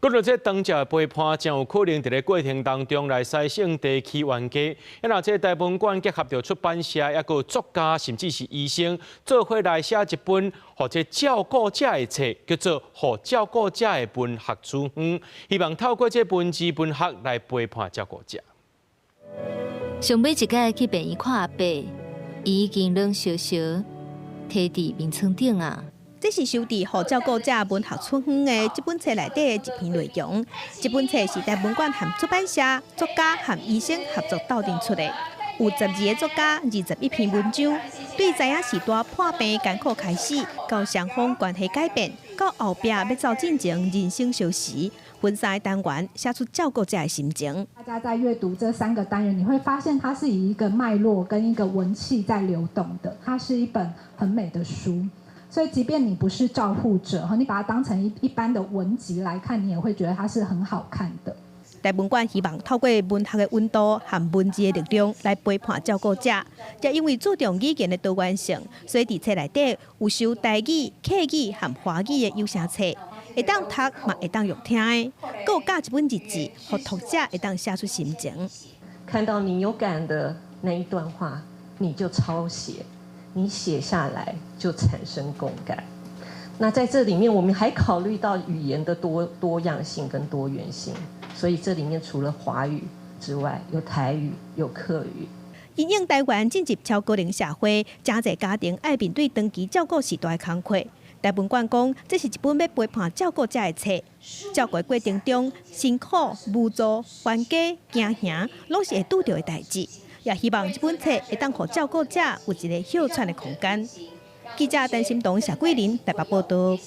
講到這長照的陪伴，真有可能佇咧過程當中來篩選地區冤家。啊，若這台文館結合著出版社，抑閣作家，甚至是醫生，做伙來寫一本予這照顧者的冊，叫做《予照顧者的文學處方》，希望透過這文字文學來陪伴照顧者。上尾一擺去病院看阿伯，伊已經軟燒燒，佇佇眠床頂啊。這是收佇《予照顧者文學處方》的這本冊內底的一篇內容。這本冊是台文館和出版社、作家和醫生合作鬥陣出的，有12個作家、21篇文章，對知影時代破病艱苦開始，到雙方關係改變，到後壁欲走進前人生消失，分三個單元寫出照顧者的心情。大家在閱讀這三個單元，你會發現它是以一個脈絡跟一個文氣在流動的，它是一本很美的書。所以，即便你不是照護者，你把它當成一般的文集來看，你也會覺得它是很好看的。台文館希望透過文學的溫度和文字的力量來陪伴照顧者。也因為注重語言的多元性，所以佇冊內底有收台語、客語和華語的有聲冊，會當讀嘛會當用聽的，閣有加一本日誌，予讀者會當寫出心情。看到你有感的那一段話，你就抄寫。你寫下來就產生共感。那在這裡面，我們還考慮到語言的多樣性跟多元性，所以這裡面除了華語之外，有台語、有客語。因應台灣進入超高齡社會，誠濟家庭愛面對長期照顧時代的工課。台文館講，這是一本欲陪伴照顧者的冊。照顧過程中，辛苦、無助、冤家、驚嚇，攏是會拄著的代誌。也希望這本冊會當予照顧者有一個歇喘的空間。記者陳心彤、謝桂林台北報道。